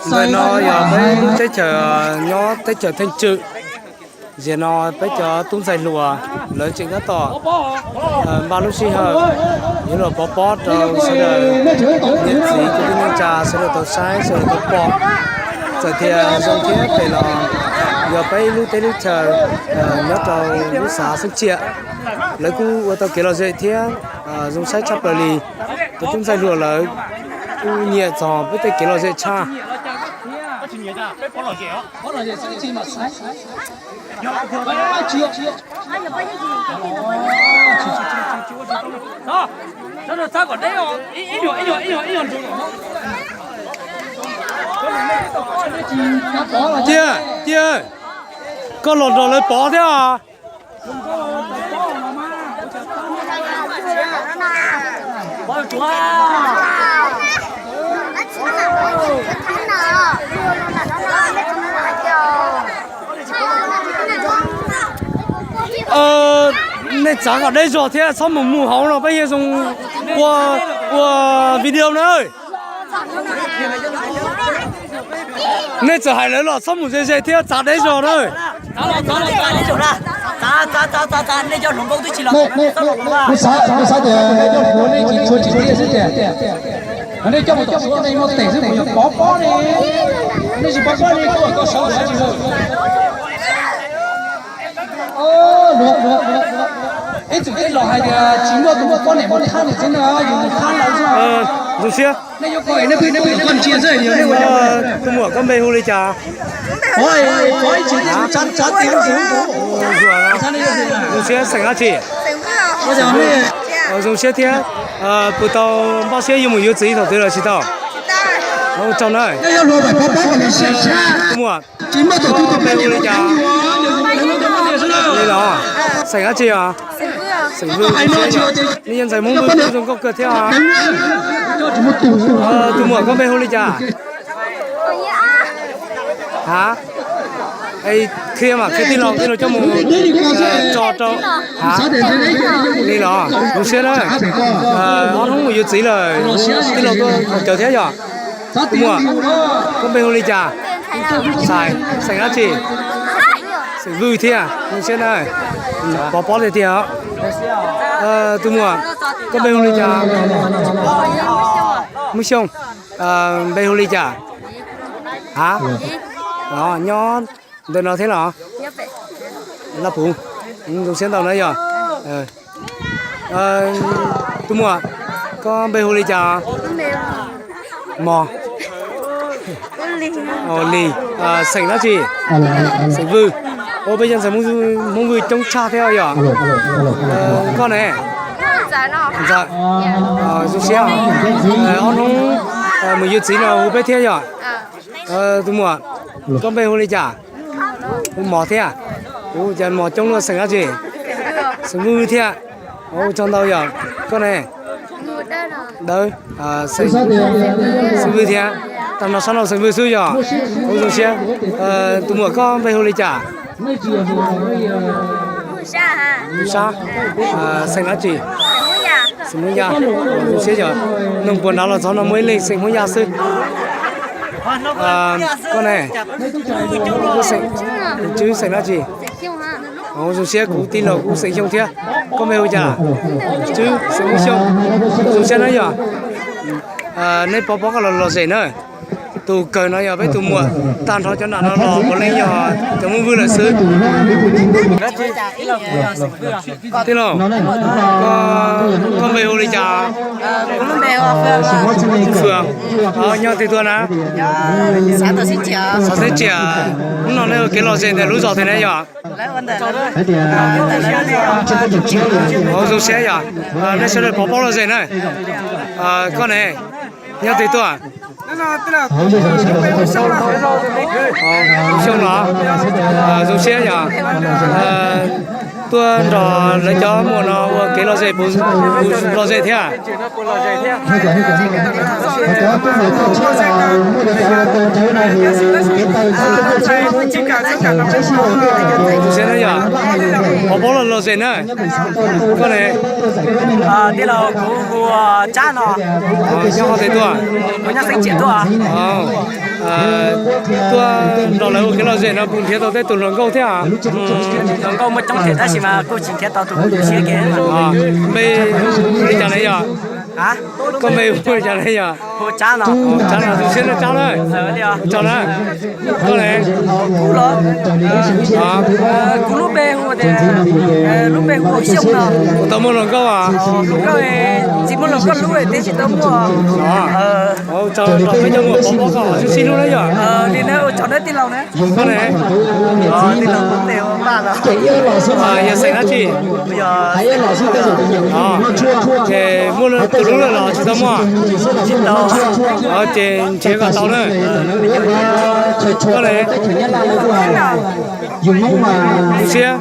Ntawm no yog peb lub teb chaws nyob teb chaws Theej Tswm. Ziag no peb cov tub ntxhais hluas lawv tseem tab tom npaj lub sij hawm yuav los pov pob rau sawv daws niam txiv kwv tij neej tsa sawv daws tau saib sawv daws tau pom. Txawm tias zoo thiab phem los yog peb ib lub teb lub chaws nyob rau lub xav Xeeb Tsia, lawv kuj ua tau kev lom zem thiab zoo saib tshaj plaws li. Tus tub ntxhais hluas lawv kuj nyiam txog peb tej kev lom zem tshaj. Ciaj, Ciaj, koj los nrog lawv pov thiab os. Nej txav kom deb zog thiab txhob mus mus hauv no peb yeej zoo ua, ua video na. Nej txawm hais lawv los txhob mus ze ze thiab txav deb zog na. Kuv xav tias nej cov hluas nej tsis tshua tsim txiaj xwb tias, nej coj mus tom Suav nej muaj tes xwb mus yog pov pob ne, nej tsis pov pob nej tuaj kom sawv dab tsi. Ib txwm tej laus hais tias tsis muaj tus muaj poj niam mus thab niam txiv no yus mus thab lawv xwb. Zoo siab. Tus muam koj npe hu li cas? Zoo siab xeem dab tsi? Zoo siab thiab. Puas tau npaj siab yuav mus yuav txiv thaum twg los tsis tau? Ua tsaug na. Tus muam, koj npe hu li cas? Li los, xeem dab tsi os? Xeem Vwj. Nej yog ntxhais Hmoob Vwj kuj zoo nkauj kawg thiab os. Tus muam koj npe hu li cas? Ha, qhia mas qhia tij laug, tij laug coj mus tso rau. Ha, li los zoo siab na. Ob hnub mus yuav txiv lawm, tij laug tuaj thaum cawv thiab yom. Tus muam, koj npe hu li cas? Ntxhais, xeem dab tsi? Xeem Vwj thiab, zoo siab na. Pov pob tiag tiag. Tus muam, koj npe hu li cas? Hmoob Xyooj. Npe hu li cas? Ha, nyob ntawm no thiab los? Laj Puv. Zoo siab ntau na yog. Tus muam, koj npe hu li cas? Mos. Lis. Xeem dab tsi? Xeem Vwj. Ua peb cov ntxhais Hmoob Vwj coob tshaj thiab yom. Koj ne? Ntxawm. Zoo siab. Ob hnub mus yuav txiv no hu peb thiab yom. Tus muam, koj npe hu li cas? Hu Mos thiab. Ua cas Mos coob luaj, xeem dab tsi? Xeem Vwj thiab. Ua tsaug ntau yom. Koj ne? Dawb. Xeem Vwj thiab. Tag no sab no xeem Vwj xwb yom. Ua zoo siab. Tus muam koj npe hu li cas? Sab. Xeem dab tsi? Xeem Hmoob Yaj. Zoo siab yom. Noog puas nrad los txog no muaj ib leeg xeem Hmoob Yaj xwb. Koj ne? Tswb, xeem dab tsi? Zoo siab kuv tij laug kuv xeem Xyooj thiab. Koj npe hu cas? Tswb, xeem Hmoob Xyooj. Zoo siab na yom. Nej pov pob kom lom zem na. Tus kawg no yog peb tus muam, tag nrho cov nram no los puav leej yog cov Hmoob Vwj lawm xwb. Tij laug, koj npe hu li cas? Nyob twg tuaj na? Xav teb tsiam, hnub no nej ua kev lom zem ntawm lub zos twg na yog? Zoo siab yog. Nej sawv daws pov pob lom zem na. Koj ne, nyob twg tuaj? Xyoo los? Zoo siab yog. Tuaj nrog lawv cov muam no ua kev lom zem, lom zem thiab. Zoo siab na yog. Pov pob lom zem na. Koj ne? Tij laug, kuv hu Tsab no. Nyob qhov twg tuaj? Kuv nyob Xeeb Tsiam tuaj. Tuaj nrog lawv ua kev lom zem no puas nrhiav tau tej tus hluas nkauj thiab? Hluas nkauj muaj coob tiag tab sis mas kuj tsis nrhiav tau tus kuv zoo siab kiag. Npe hu li cas ne yog? Koj npe hu li cas ne yog? Hu Tsab no. Tsab no, zoo siab na Tsab na. Tsaug na. Koj ne? Kuv lub npe hu tias, lub npe hu Xyooj no. Tau muaj hluas nkauj as? Tsis muaj hluas nkauj hlub, twb tsis tau muaj. Tsaug rau peb cov muam pov pob kom sib sib hlub na yom. Li na, ua tsaug na tij laug na. Koj ne? Yog xeem dab tsi? Ces muaj tus hlub lawm los tsis tau muaj? Ces nrhiav kom tau na. Koj ne? Zoo siab.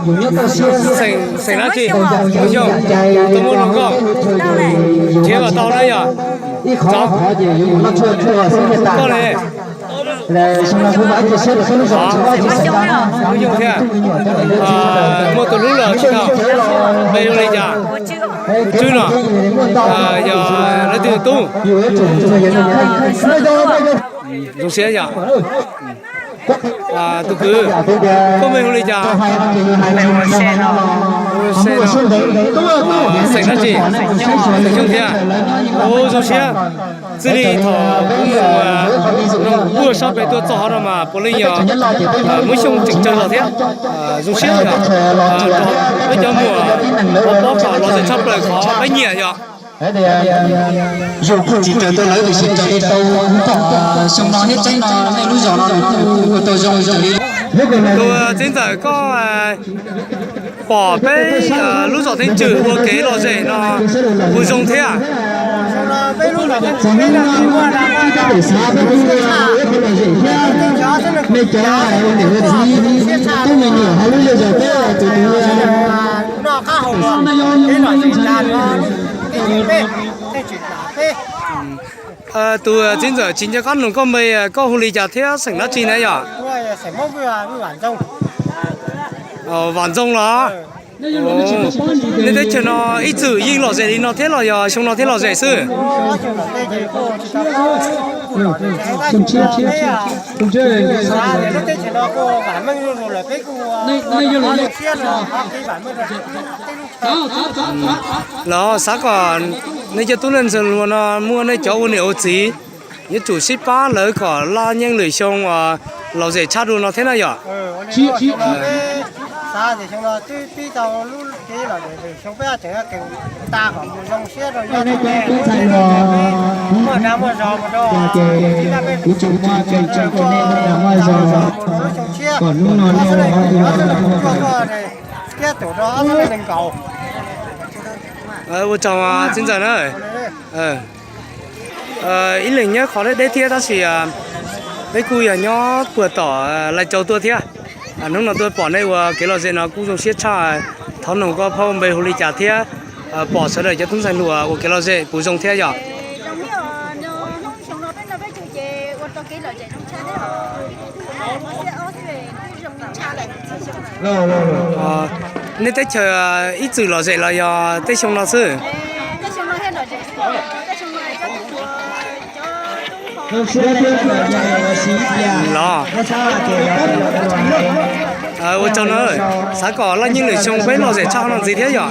Xeem dab tsi? Xyooj. Tau muaj hluas nkauj, nrhiav kom tau na yom. Koj ne? Xyooj thiab. Muaj tus hlub los tsis tau? Npe hu li cas? Tswb no. Yog leej twg tus tub? Zoo siab yom. Tus kwv, koj npe hu li cas? Xeem dab tsi? Xeem Xyooj thiab. Ua zoo siab. Txij li thaum kuv mus noj kuaj sab pem tuaj txog hov no mas puav leej yog Hmoob Xyooj tseem tsawg los thiab. Zoo siab yom. Peb cov muam pov pob kom lom zem tshaj plaws qhov peb nyiam yom. Yus kuj tsis raws tau lawv tiam sis raws li tau xyoo no thiab tseeb no nej lub zos no nws kuj ua tau zoo raws li. Tus txiv ntxawm, koj pom peb lub zos Theej Tswm ua kev lom zem no puas zoo thiab? Tus txiv ntxawm, tsis nco qab nug koj npe, koj hu li cas thiab xeem dab tsi na yom? Vam Ntxoo los? Nej teb chaws no ib txwm yeej lom zem li no thiab los yog xyoo no thiaj lom zem xwb? Los xav kom nej cov tub neeg ntxhais hluas no muaj nej cov ua niam ua txiv, yuav tsum sib pab lawv kom laj nyeej lwm xyoo uas lom zem tshaj dua no thiab na yom. Ua tsaug txiv ntxawm na. Ib leeg nyob qhov deb deb thiab tab sis peb kuj yog nyob puag tom Lais Tsaus tuaj thiab. Hnub no tuaj pom nej ua kev lom zem no kuj zoo siab tshaj. Thov nug koj phauj npe hu li cas thiab pom sawv daws cov tub ntxhais hluas ua kev lom zem puas zoo thiab yom? Nej teb chaws ib txwm lom zem los yog tej xyoo no xwb? Los, ua tsaug na, xav kom laj nyeej lwm xyoo peb lom zem tshaj qhov no ntxiv thiab yom.